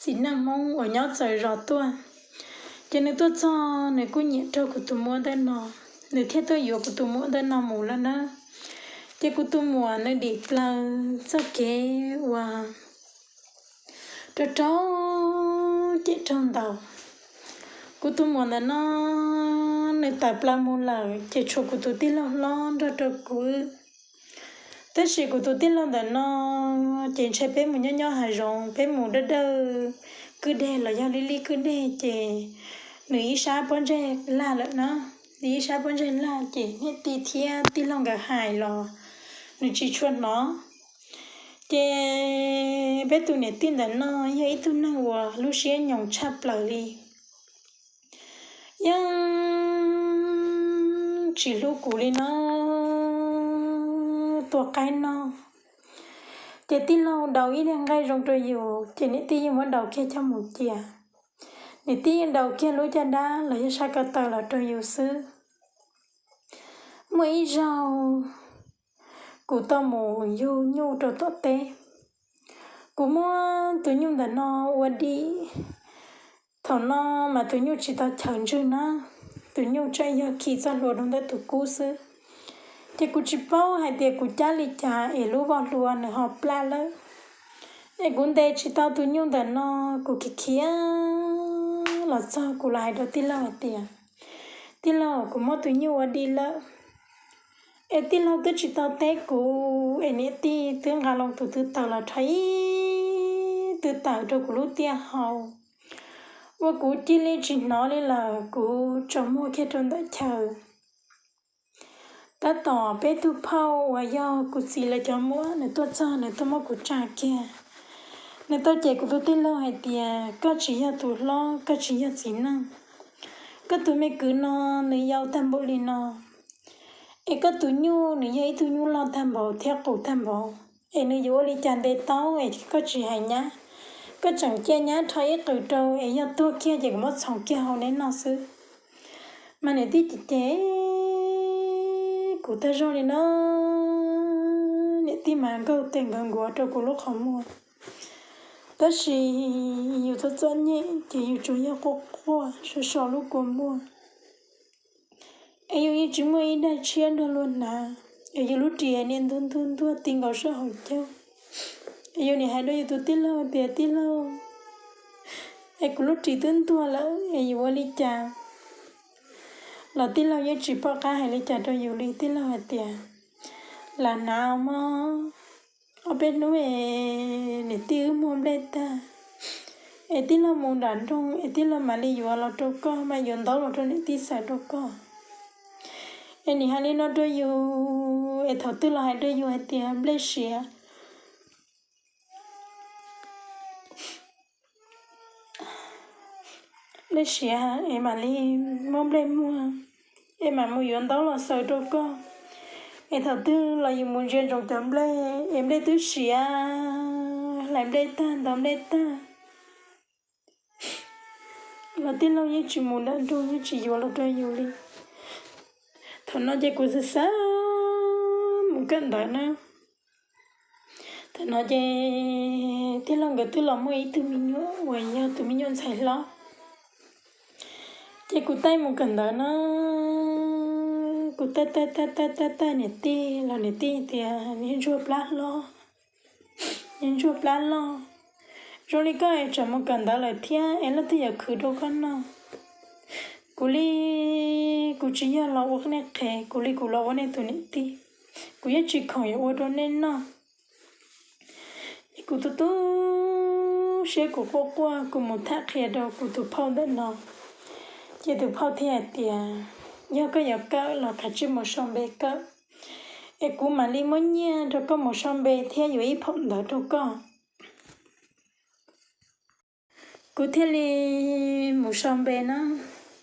txiv neej Hmoob uas nyob txawv zos tuaj. Ces nws tuaj txog nws kuj nyiam raug kuv tus muam ntawm no, nws thiaj tuaj yuav kuv tus muam ntawm no mus lawm na. Ces kuv tus muam nws dim plaws txoj kev uas raug raug cem raug ntaus. Kuv tus muam ntawm no nws tawm plaws mus lawm ces tshuav kuv tus tij laug hlob nrog rau kuv. Tab sis kuv tus tij laug ntawm no ces ntshe peb mus nyob nyob hav zoov, peb mus dawb dawj kwj deg los yog lij lij kwj deg ces nws ib sab pob ntseg laj lawm na. Nws ib sab pob ntseg laj ces niam tij thiab tij laug nkawd hais los nws tsis tshua hnov. Ces peb tus niam tij ntawm no yog ib tug neeg uas lub siab nyoos tshaj plaws li, yeej tsis hlub kuv li no, tua qaib no. Ces tij laug daus ib daig nqaij zoo rau yus, ces niam tij yeej muab daus kiag coj mus cia. Niam tij yeej daus kiag lub caj dab los yog sab ko taw los rau yus xwb. Muaj ib zaug kuv tau mus yug nyuj rau tom teb, kuv muab tus nyuj ntawm no ua dim. Thaum no mas tus nyuj tsis tau chaws ntswg na, tus nyuj tseem yog khi txoj hlua rau ntawm tus kub xwb. Ces kuv tsis paub hais tias kuv cab li cas es lub voj hlua nws ho plaj lawm. Es kuv ntes tsis tau tus nyuj ntawm no, kuv khiav khiav los txog kuv los hais rau tij laug hais tias, tij laug, kuv muab tus nyuj ua dim lawm. Es tij laug twb tsis tau teb kuv, es niam tij twb nqa loo tus tw taws los rho ib tw taws rau kuv lub tiaj hau, ua kuv cia li tsis hnov li lawm, kuv tsaus muag kiag rau ntawm chaw. Tab tom peb tug phauj uas yog kuv txiv lawv cov muam nws tuaj txog, nws tuaj muab kuv tsa kiag. Nws tau cem kuv tus tij laug hais tias, koj tsis yog tus hlob, koj tsis yog txiv neej. Koj tus me kwv no nws yau tag npaum li no, es koj tus nyuj nws yog ib tug nyuj loj tag npaum thiab qus tag npaum, es nws yuav ua li cas ntes tau es koj tsis hais nyab. Koj tseem cia nyab rho ib qws rau es yog tuag kiag ces kuv muab txhoov kiag hau neb noj xwb. Mas niam tij ces cem kuv tag zog li no, niam tij mas nkaug tes nkawd nkuav rau kuv lub qhov muag. Tab sis yus txom txom nyem ces yus tsuas yog quaj quaj so so lub kua muag. Es yus yeej tsis muaj ib daig tshiab nrog luag hnav, es yus lub ris niaj ntuag ntuag ntuag ti nkaus sab hauv caug. Es yus nim hais rau yus tus tij laug tias, tij laug, es kuv lub ris twb ntuag lawm es yuav ua li cas? Los tij laug yeej tsis pom qab hais li cas rau yus li. Tij laug hais tias, lam hnav mog, ob peb hnub es niam tij wb muag nplej tag, es tij laug mus nram nroog es tij laug mam li yuav los rau koj, mam yuav ntaub los rau niam tij xaws rau koj. Es nim hais li no rau yus, es thaum twg los hais rau yus hais tias nplej siav, nplej siav es mam li muab nplej muag, es mam mus yuav ntaub los xaws rau koj. Es thaum twg los yus mus ntsia ntsoov cov nplej es nplej twb siav, hlais nplej tag, ntaus nplej tag, los tij laug yeej tsis mus nram nroog, yeej tsis yuav los rau yus li. Thaum no ces kuv xav xav mus kawm ntawv na. Thaum no ces tij laug nkawd twb los muaj ib tug me nyuam uas yog tus me nyuam ntxhais hlob. Ces kuv taij mus kawm ntawv na, kuv taij taij taij taij taij taij niam tij los niam tij tias, niag ntsuag plab hlob, niag ntsuag plab loj, zoo li koj es tsam mus kawm ntawv lawm thiab es leej twg yuav khwv rau koj noj? Kuv li kuv tsis yog los ua nej qhev, kuv li kuv los ua nej tus niam tij, kuv yeej tsis khoom yuav ua rau nej noj. Es kuv tu tu siab, kuv quaj quaj, kuv mus tham qhia rau kuv tus phauj ntawm no. Ces tus phauj thiaj hais tias, yog koj yuav kawm los kav tsij mus sau npe kawm, es kuv mam li muab nyiaj rau koj mus sau npe thiab yuav ib phaum ntawv rau koj. Kuv thiaj li mus sau npe na.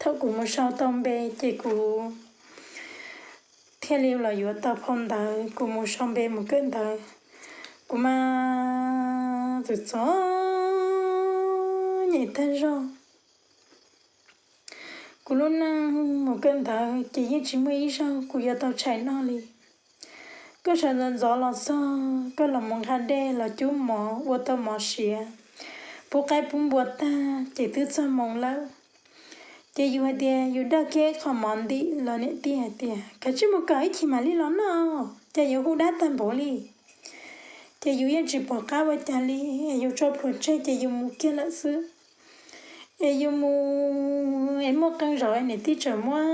Thaum kuv mus sau tau npe ces kuv thiaj li los yuav tau phau ntawv, kuv mus sau npe mus kawm ntawv. Kuv mas txom txom nyem tag zog. Kuv lub neej mus kawm ntawv ces yeej tsis muaj ib zaug kuv yuav tau tshais noj li. Koj sawv ntxov ntxov los txog, koj los mus nqa dej los cub mov ua tau mov siav, pub qaib pub npua tag ces twb txog moo lawm. Ces yus hais tias yus daj kiag qho mov ntim los niam tij hais tias, kav tsij mus kawm ib chim mam li los noj, cas yuav hu dab tag npaum li. Ces yus yeej tsis pom qab ua cas li, es yus tso plhuav tseg ces yus mus kiag lawm xwb. Es yus mus es muaj qee zaus niam tij tseem muab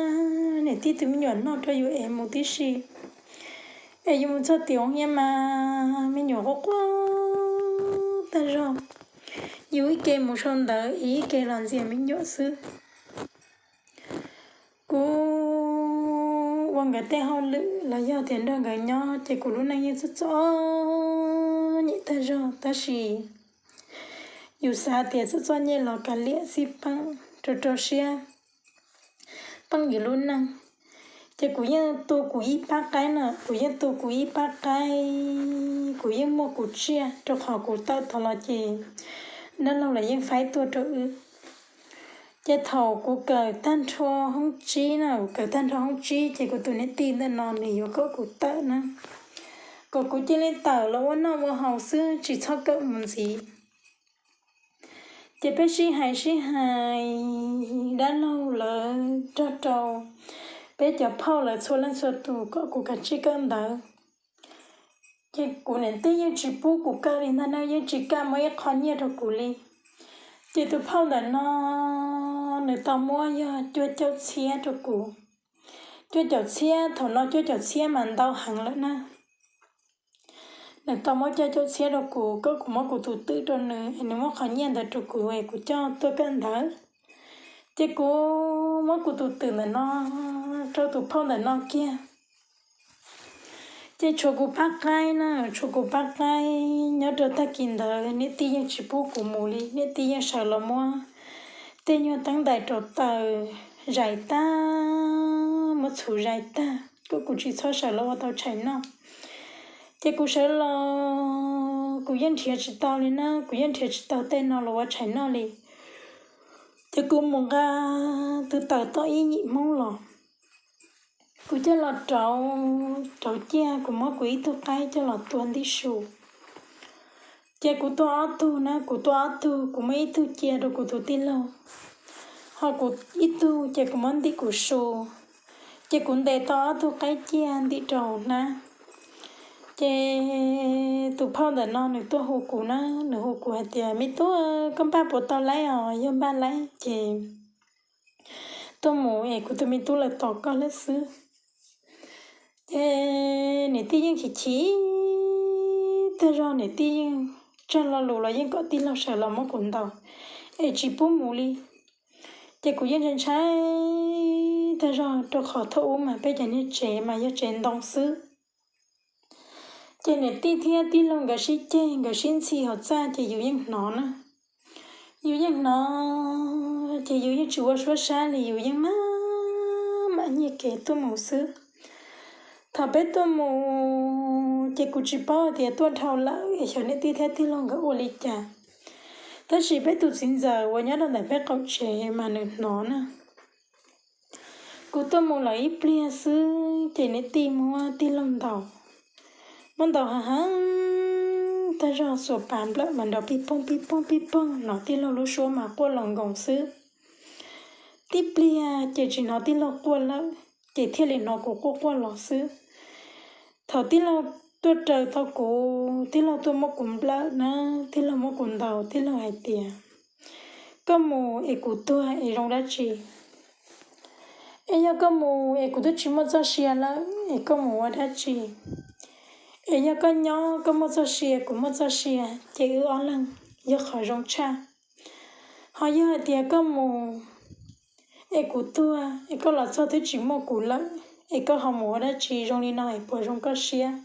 niam tij tus me nyuam noj rau yus es mus tib si. Es yus mus txog tim hoob hiab mas me nyuam quaj quaj tag zog. Yus ib ke mus sau ntawv, ib ke los ntxias me nyuam xwb. Kuv ua nkawd tej hauj lwm los yog tias nrog nkawd nyob ces kuv lub neej yeej txom txom nyem tag zog, tab sis yus xav tias txom txom nyem los kav liam xij peem rau rau siab peem yus lub neej. Ces kuv yeej tu kuv ib pab qaib na, kuv yeej tu kuv ib pab qaib, kuv yeej muaj kuv tsiaj rau qhov kuv tawm tod los ces dab laug los yeej faib tuaj rau wb. Ces thaum kuv kawm tag nrho hoob tsib na, kuv kawm tag nrho hoob tsib ces kuv tus niam tij ntawm no nws yuav kom kuv tawm na, kom kuv cia li tawm los ua noj ua haus xwb tsis txhob kawm mus ntxiv. Ces peb sib hais sib hais, dab laug lawv nrog rau peb cov phauj lawv txhua leej txhua tus kom kuv kav tsij kawm ntawv. Ces kuv niam tij yeej tsis pub kuv kawm li ntag na, yeej tsis kam muab ib qho nyiaj rau kuv li. Ces tus phauj ntawm no nws tau muab yog cuaj caum txhiab rau kuv. Cuaj caum txhiab, thaum no cuaj caum txhiab mas ntau heev lawm na. Nws tau muab cuaj caum txhiab rau kuv kom kuv muab kuv tus twm rau nws es nws muab qhov nyiaj ntawd rau kuv es kuv coj tuaj kawm ntawv. Ces kuv muab kuv tus twm ntawm no rau tus phauj ntawm no kiag. Ces tshuav kuv pab qaib na, tshuav kuv pab qaib nyob rau tag kis ntawd niam tij yeej tsis pub kuv mus li, niam tij yeej sawv los muab tej nyuag teeb ntais rau taws zais tag, muab txhuv zais tag kom kuv tsis txhob sawv los ua tau tshais noj. Ces kuv sawv los kuv yeej nrhiav tsis tau li na, kuv yeej nrhiav tsis tau tej no los ua tshais noj li. Ces kuv mus nqa tus taws tau ib yim hmoob los, kuv coj los rauv, rauv ciaj kuv muab kuv ib tug qaib coj los tua ntij su. Ces kuv tua ob tug na, kuv tua ob tug, kuv muab ib tug cia rau kuv tus tij laug, ho kuv ib tug ces kuv muab ntim kuv su. Ces kuv ntes tau ob tug qaib ciaj ntim rau hauv hnab. Ces tus phauj ntawm no nws tuaj hu kuv na, nws hu kuv hais tias, me tub, koj npaj puas tau laib os? Yog npaj laib ces tuaj mus es kuv tus me tub lawv tos koj lawm xwb. Ces niam tij yeej chim chim tag zog, niam tij yeej tsaug lo lus los yeej kom tij laug sawv los muab kuv ntaus es tsis pub mus li. Ces kuv yeej ntshai ntshai tag zog rau qhov thaum ub mas peb cov niag tsev mas yog tsev ntoo xwb. Ces niam tij thiab tij laug nkawd sib ceg nkawd sib ntxhi hauv txaj ces yus yeej hnov na. Yus yeej hnov ces yus yeej tsis ua suab sab li, yus yeej mam mam nyiag kev tuaj mus xwb. Thaum peb tuaj mus ces kuv tsis paub tias tuaj dhau lawm es xyov niam tij thiab tij laug nkawd ua li cas. Tab sis peb tus txiv ntxawm uas nyob rau ntawm peb qaum tsev mas nws hnov na. Kuv tuaj mus lawm ib pliag xwb ces niam tij muab tij laug ntaus, muab ntaus heev heev tag zog, xuas pas nplawm mas nrov pij pooj pij pooj pij pooj, hnov tij laug lub suab mas quaj los nkoos xwb. Tib pliag ces tsis hnov tij laug quaj lawm, ces thiaj li hnov kuv quaj quaj los xwb. Thaum tij laug tuaj raws tau kuv, tij laug tuaj muab kuv nplawm na, tij laug muab kuv ntaus, tij laug hais tias, koj mus es kuv tuag es zoo dab tsi? Es yog koj mus es kuv twb tsis muaj txoj sia lawm es koj mus ua dab tsi? Es yog koj nyob koj muaj txoj sia kuv muaj txoj sia, ces wb ob leeg yog qhov zoo tshaj. Ho yog hais tias koj mus es kuv tuag es koj los txog twb tsis muaj kuv lawm, es koj ho mus ua dab tsi zoo li no es puas zoo koj siab?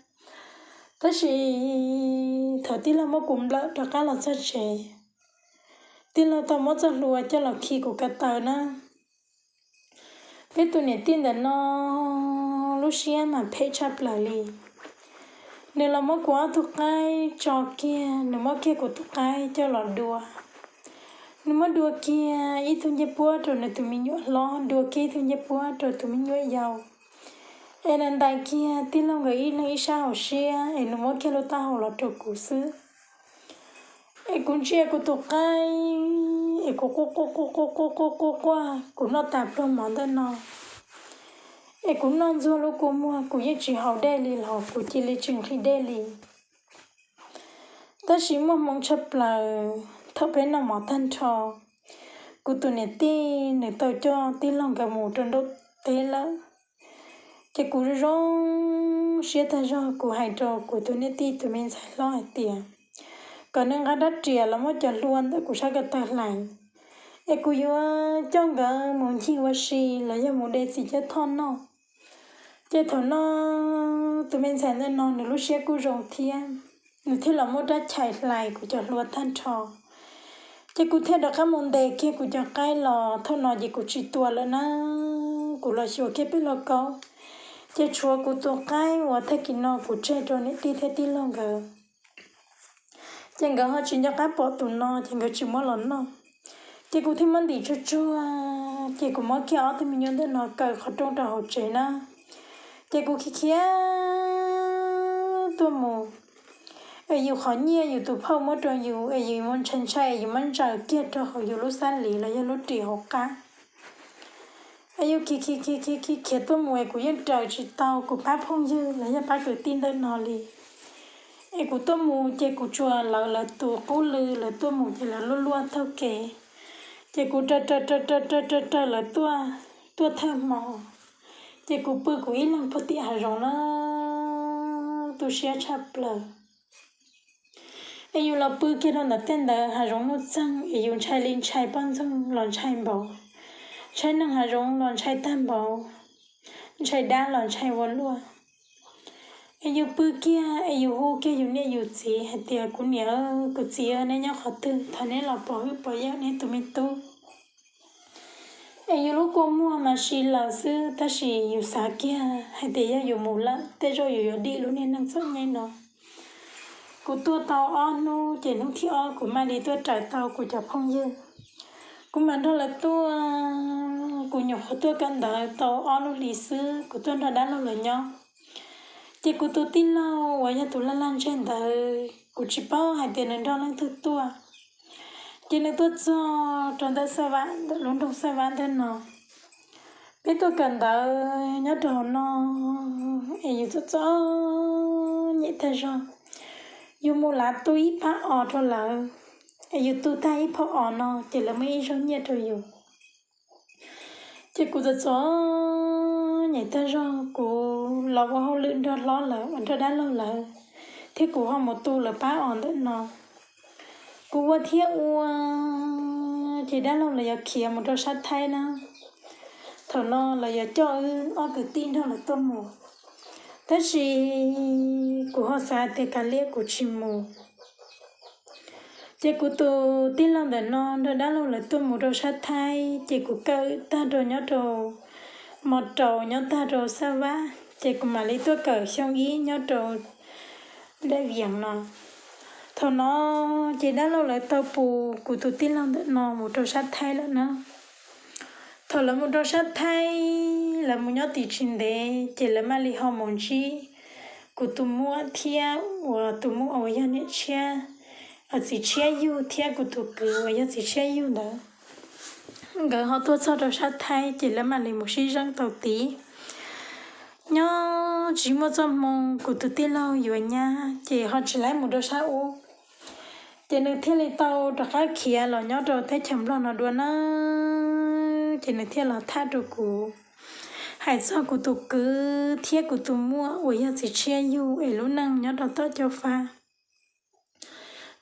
Tab sis thaum tij laug muab kuv nplawm rov qab los txog tsev, tij laug tau muab txoj hlua coj los khi kuv ko taw na. Peb tus niam tij ntawm no lub siab mas phem tshaj plaws li. Nws los muab kuv ob tug qaib tso kiag, nws muab kiag kuv tus qaib coj los dua. Nws muab dua kiag ib tug ncej puab rau nws tus me nyuam hlob, dua kiag ib tug ncej puab rau tus me nyuam yau. Es nws ntais kiag tij laug nkawd ib leeg ib sab hauv siab, es nws muab kiag lub taub hau los rau kuv xwb. Es kuv ntsia kuv tus qaib, es kuv quaj quaj quaj quaj quaj quaj quaj quaj, kuv noj tas pluag mov ntawm no, es kuv noj ntxuag lub kua muag, kuv yeej tsis haus dej li los kuv cia li tsis nqhis dej li. Tab sis muaj hmoov tshaj plaws, thaum peb noj mov tag nrho, kuv tus niam tij nws tau coj tij laug nkawd mus rau nraum teb lawm. Ces kuv zoo zoo siab tag zog, kuv hais rau kuv tus niam tij tus me ntxhais hlob hais tias kom nws nqa rab riam los muab cov hlua ntawm kuv sab ko taw hlais, es kuv yuav coj nkawd mus ncig ua si los yog mus de txiv cab thoj noj. Ces thaum no tus me ntxhais ntawm no nws lub siab kuj zoo thiab, nws thiaj los muab rab chais hlais kuv cov hlua tag nrho. Ces kuv thiaj rov qab mus ntes kiag kuv cov qaib los. Thaum no ces kuv tsis tua lawm na, kuv los xyuas kiag peb lauj kaub, ces tshuav kuv tus qaib uas tag kis no kuv tseg rau niam tij thiab tij laug nkawd. Ces nkawd ho tsis nco qab pom tus no ces nkawd tsis muab los noj. Ces kuv thiaj muab ntim tsuag tsuag, ces kuv muab kiag ob tug me nyuam ntawm no kaw qhov rooj rau hauv tsev na. Ces kuv khiav khiav tuaj mus, es yus qhov nyiaj yus tus phauj muab rau yus es yus muab ntshai ntshai es yus muab ntsaws kiag rau hauv yus lub xab lis los yog lub ris hauv qab. Es yus khiav khiav khiav khiav khiav khiav tuaj mus es kuv yeej raws tsis tau kuv pab phooj ywg los yog pab kwv tij ntawm no li. Es kuv tuaj mus ces kuv tsuas lawv lawv tus qub lw, lawv tuaj mus ces lawv luaj luaj taug kev. Ces kuv raws raws raws raws raws raws raws lawv tuaj, tuaj thawj hmo, ces kuv pw kuv ib leeg puag tim hav zoov na, tu siab tshaj plaws. Es yus los pw kiag rau ntawm tej ntawd hav zoov nuj txeeg es yus ntshai li ntshai poj ntxoog los ntshai npaum, ntshai neeg hav zoov los ntshai tag npaum, ntshai dab los ntshai ua luaj. Es yus pw kiag es yus hu kiag yus niam yus txiv hais tias, kuv niam kuv txiv, neb nyob qhov twg, thov neb los pov hwj pov yawm neb tus me tub. Es yus lub kua muag mas si lawm xwb, tab sis yus xav kiag hais tias yog yus mus lawm tej zaum yus yuav dim lub niag neej txom nyem no. Kuv tuaj tau ob hnub ces hnub thib ob kuv mam li tuaj raws tau kuv cov phooj ywg. Kuv mam nrog lawv tuaj, kuv nyuam qhuav tuaj kawm ntawv tau ob lub hlis xwb kuv tuaj nrog dab laug lawv nyob. Ces kuv tus tij laug uas yog tus laj laj ntseg ntawd kuv tsis paub hais tias nws nrog leej twg tuaj. Ces nws tuaj txog rau ntawm Xaj Vab, ntawm lub nroog Xaj Vab ntawm no. Peb tuaj kawm ntawv nyob rau hauv no es yus txom txom nyem tag zog. Yus mus lav tu ib phab os rau lawv, es yus tu tag ib phab os no ces lawv muaj ib zaug nyiaj rau yus. Ces kuv txom txom nyem tag zog, kuv los ua hauj lwm nrog hlob lawv uas nrog dab laug lawv, thiab kuv ho mus tu lawv pab os ntawm no. Kuv ua thiab ua, ces dab laug lawv yuav khiav mus rau sab Thaib na. Thaum no lawv yuav coj wb ob kwv tij nrog lawv tuaj mus, tab sis kuv ho xav tias kav liam kuv tsis mus. Ces kuv tus tij laug ntawm no nrog dab laug lawv tuaj mus rau sab Thaib, ces kuv kawm tag rau nyob rau mos raus nyob tag rau Xaj Vab, ces kuv mam li tuaj kawm xyoo ib nyob rau Daj Vias no. Thaum no ces dab laug lawv tau pus kuv tus tij laug ntawm no mus rau sab Thaib lawm na. Thaum lawv mus rau sab Thaib, lawv mus nyob tim tsis ntev ces lawv mam li ho mus ntsib kuv tus muam thiab uas tus muam uas yog niam tshiab, txiv tshiab yug thiab kuv tus kwv uas yog txiv tshiab yug ntawd. Nkawd ho tuaj txog rau sab Thaib ces lawv mam li mus sib zeeb tau tid. Nyob tsis muaj txoj hmoo kuv tus tij laug yuav nyab ces ho tsis laib mus rau sab ub. Ces nws thiaj li tau rov qab khiav los nyob rau teb chaws Nplog no dua na. Ces nws thiaj los tham rau kuv hais txog kuv tus kwv thiab kuv tus muam uas yog txiv tshiab yug es lub neej nyob rau tom Cauj Fab.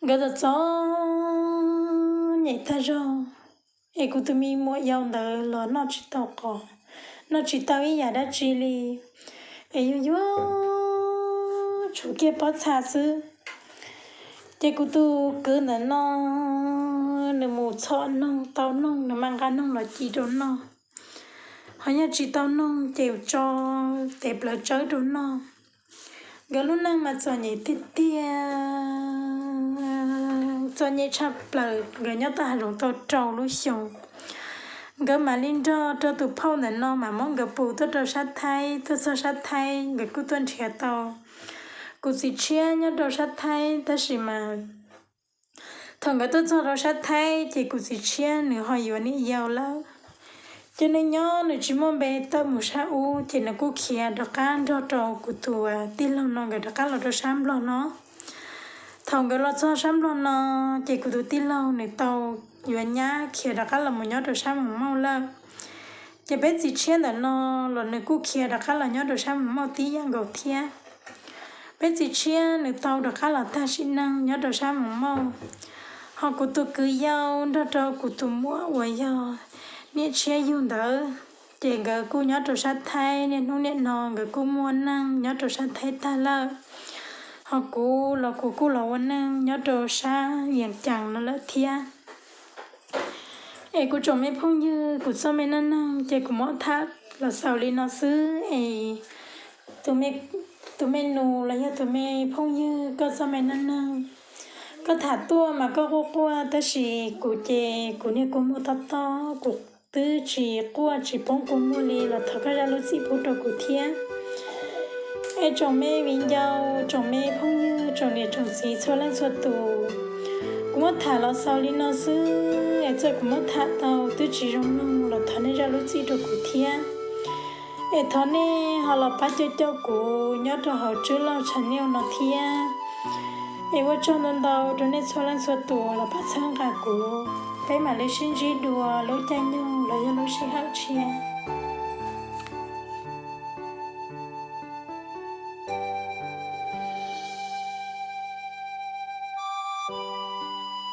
Nkawd txom txom nyem tag zog, es kuv tus me muam yau ntawd los noj tsis tau qos, noj tsis tau ib yam dab tsi li, es yuag yuag tshuav kiag pob txha xwb. Ces kuv tus kwv ntawm no, nws mus txhom noog tau noog nws mam nqa noog los ci rau noj, ho yog tsis tau noog ces tso tes plawv tsawb rau noj. Nkawd lub neej mas txom nyem tiag tiag, txom nyem tshaj plaws. Nkawd nyob tau hav zoov tau rau lub xyoo, nkawd mam li nrog rau tus phauj ntawm no mam muab nkawd pus tuaj rau sab Thaib. Tuaj txog sab Thaib nkawd kuj tuaj nrhiav tau kuv txiv tshiab nyob rau sab Thaib, tab sis mas thaum nkawd tuaj txog rau sab Thaib ces kuv txiv tshiab nws ho yuav niam yau lawm. Ces nws nyob nws tsis muaj npe tawm mus sab ub, ces nws kuj khiav rov qab nrog rau kuv tus tij laug no nkawd rov qab los rau sab Nplog no. Thaum nkawd los txog sab Nplog no, ces kuv tus tij laug nws tau yuav nyab khiav rov qab los mus nyob rau sab Mus Mauj lawm. Ces peb txiv tshiab ntawm no los nws kuj khiav rov qab los nyob rau sab Mus Mauj tib yam nkaus thiab. Peb txiv tshiab nws tau rov qab los tag sim neej nyob rau sab Mus Mauj, ho kuv tus kwv yau nrog rau kuv tus muam uas yog niam tshiab yug ntawd, ces nkawd kuj nyob rau sab Thaib, niaj hnub niaj no nkawd kuj muaj neej nyob rau sab Thaib tag lawm. Ho kuv los kuv kuj los ua neej nyob rau sab Yees Caas no lawm thiab. Es kuv tsoom me phooj ywg, kuv txoj me neej neeg ces kuv muab tham los xaus li no xwb es tus me nus los yog tus me phooj ywg, koj txoj me neej neeg koj tham tuaj mas koj quaj quaj, tab sis kuv ces kuv niag kua muag tob tob, kuv twb tsis quaj tsis poob kua muag li los thov koj zam lub txim pub rau kuv thiab. Es tsoom me viv ncaus, tsoom me phooj ywg, tsoom niam tsoom txiv txhua leej txhua tus, kuv muab tham los xaus li no xwb es txawm kuv muab tham tau twb tsis zoo mloog los thov nej zam lub txim rau kuv thiab. Es thov nej ho los pab caum caum kuv nyob rau hauv Tswb Lauj channel no thiab. Es ua tsaug ntau ntau rau nej txhua leej txhua tus los pab txhawb nqa kuv. Peb mam li sib ntsib dua lub caij nyoog los yog lub sij hawm tshiab.